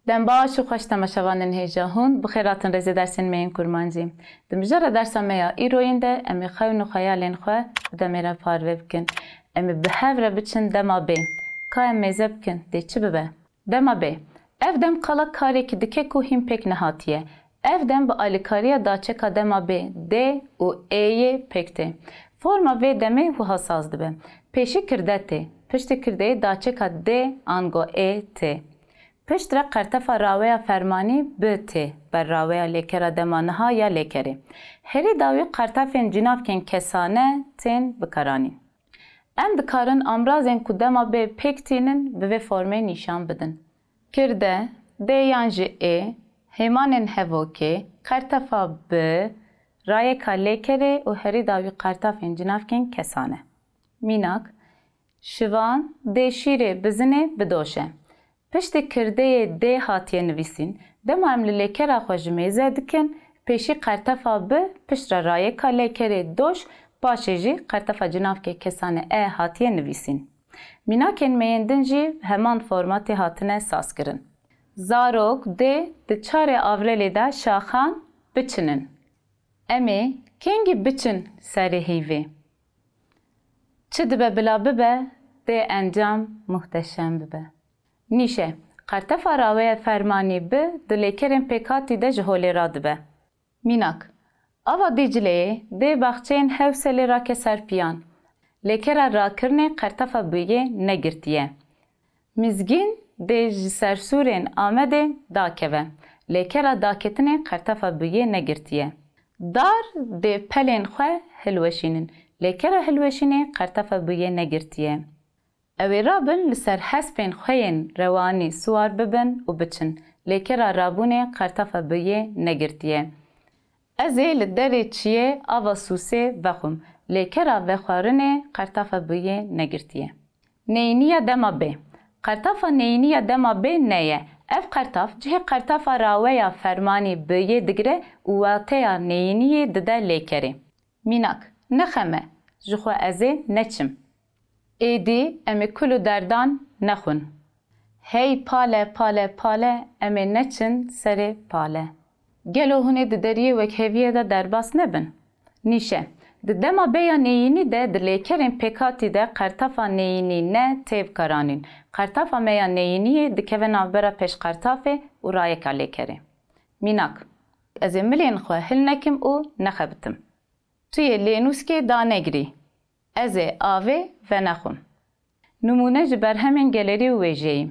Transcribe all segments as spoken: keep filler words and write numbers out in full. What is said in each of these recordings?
Dem baş û xweş temaşevanên hêja hûn, bi xêr hatin rêzê dersên me yên kurmancî. Di mijara dersa me ya îroyîn de em ê xewn û xeyalên xwe bi demê re parve bikin. Em ê bi hev re biçin dema bê. Ka em mêze bikin, dê çi bibe? Dema bê. Ev dem qala karekî dike ku hîn pêk nehatiye. Ev dem bi alîkariya daçeka dema bê, D û Ê yê pêk tê. Forma vê demê wiha saz dibe. Pêşî kirde tê. Piştî kirdeyê daçeka D ango Ê tê. Piştre qertefa raweya fermanî bi tê, ber raweya lêkera dema niha ya lêkerê. Herî dawî qertefên cinavkên kesane tên bikaranîn. Em dikarin ambrazên ku dema bê pêk tînin bi vê formê nîşan bidin. Kirde, dê yan jî ê, hêmanên hevokê, qertefa bi, rayeka lêkerê û herî dawî qertefên cinavkên kesane. Mînak, şivan, dê şîrê bizinê bidoşe. Piştî kirdeyê dê hatiye nivîsîn, dema em li lêkera xwe ji mêze dikin, pêşî qertefa bi, piştre rayeka lêkerê doş, paşê jî qertefa cinavkê kesane e hatiye nivîsîn. Mînakên me yên din jî heman formatê hatine sazkirin. Zarok dê di çarê avrelê de şaxan biçinin. Em ê kengî biçin serê hîvê. Çi dibe bila bibe, dê encam muhteşem bibe. Nîşe, qertefa raweya fermanî bi di lêkerên pêkhatî de ji holê radibe. Mînak, ava Dîcleyê dê baxçeyên Hewselê rake ser piyan. Lêkera rakirinê qertefa bûyê negirtiye. Mizgîn dê ji sersûrên Amedê dakeve. Lêkera daketinê qertefa bûyê negirtiye. Dar dê pelên xwe hilweşînin. Lêkera hilweşînê qertefa bûyê negirtiye. Ew ê rabin li ser hespên xwe yên rewanî siwar bibin û biçin. Lêkera rabûnê qertefa bûyê negirtiye. Ez ê li derê çiyê ava sûsê vexwim. Lêkera vexwarinê qertefa bûyê negirtiye. Neyîniya dema bê. Qertefa neyîniya dema bê ne ye. Ev qertaf cihê qertefa raweya fermanî bûyê digire û wateya neyîniyê dide lêkerê. Mînak, nexeme, ji xwe ez ê neçim. Êdî em ê kul û derdan nexwin. Hey pale, pale, pale, em ê neçin serê pale. Gelo hûn ê di deriyê wekheviyê de derbas nebin? Nîşe, di dema bê ya neyînî de di lêkerên pêkhatî de qertefa neyînî ne tê bikaranîn. Qertefa me ya neyîniyê dikeve navbera pêşqertafê û rayeka lêkerê. Mînak, ez ê milên xwe hilnekim û nexebitim. Tu yê lênûskê danegirî. Ez ê avê venexwim. Nimûne ji berhemên gelerî û wêjeyî.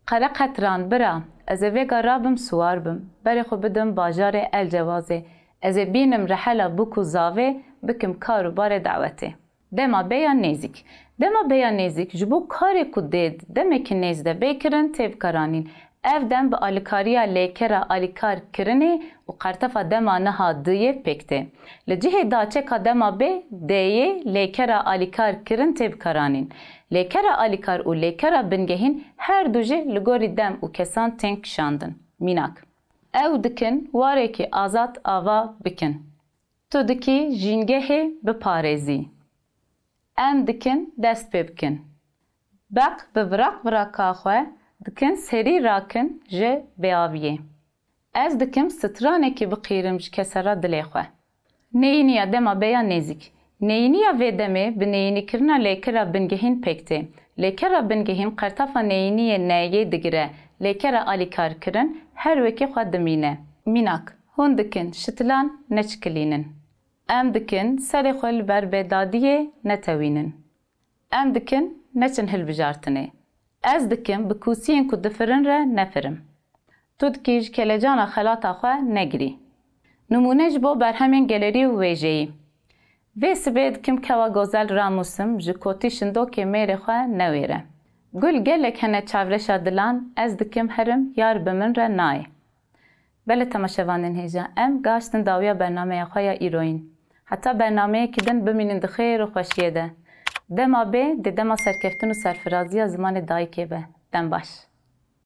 Qereqetran bira, ez ê vêga rabim siwar bim, berê xwe bidim bajarê El Cewazê, ez ê bînim rehela bûk û zavê, bikim kar û barê dawetê. Dema bê ya nêzîk. Dema bê ya nêzîk ji bo karê ku dê di demekî nêz de bê kirin tê bikaranîn. Ev dem bi alîkariya lêkera alîkar kirinê û qertefa dema niha duyê pêk tê. Li cihê daçeka dema bê, deyê lêkera alîkar kirin tê bikaranîn. Lêkera alîkar û lêkera bingehîn her du jî li gorî dem û kesan tên kişandin. Mînak, ew dikin warekî azad ava bikin. Tu dikî jîngehê biparêzî. Em dikin dest pê bikin. Beq bi viraq viraka xwe dikin serî rakin ji bêaviyê. Ez dikim stranekî biqîrim ji kesera dilê xwe. Neyîniya dema bê ya nêzîk. Neyîniya vê demê bi neyînîkirina lêkera bingehîn pêk tê. Lêkera bingehîn qertefa neyîniyê neyê digire, lêkera alîkarkirin her wekî xwe dimîne. Mînak, hûn dikin şitilan neçikilînin. Em dikin serê xwe li ber bêdadiyê netewînin. Em dikin neçin hilbijartinê. Ez dikim bi kûsiyên ku difirin re nefirim. Tu dikî ji kelecana xelata xwe negirî. Nimûne ji bo berhemên gelerî û wêjeyî. Vê sibê dikim kewa Gozel ramûsim, ji kotî şindokê mêrê xwe newêre. Gul gelek hene çavreşa dilan, ez dikim herim yar bi min re nayê. Belê temaşevanên hêja, em gaştin dawiya bernameya xwe ya îroyîn. Heta bernameyekî din bimînin di xêr û xweşiyê de. Dema bê dê dema serkeftin û serfiraziya zimanê dayikê be. Dem baş.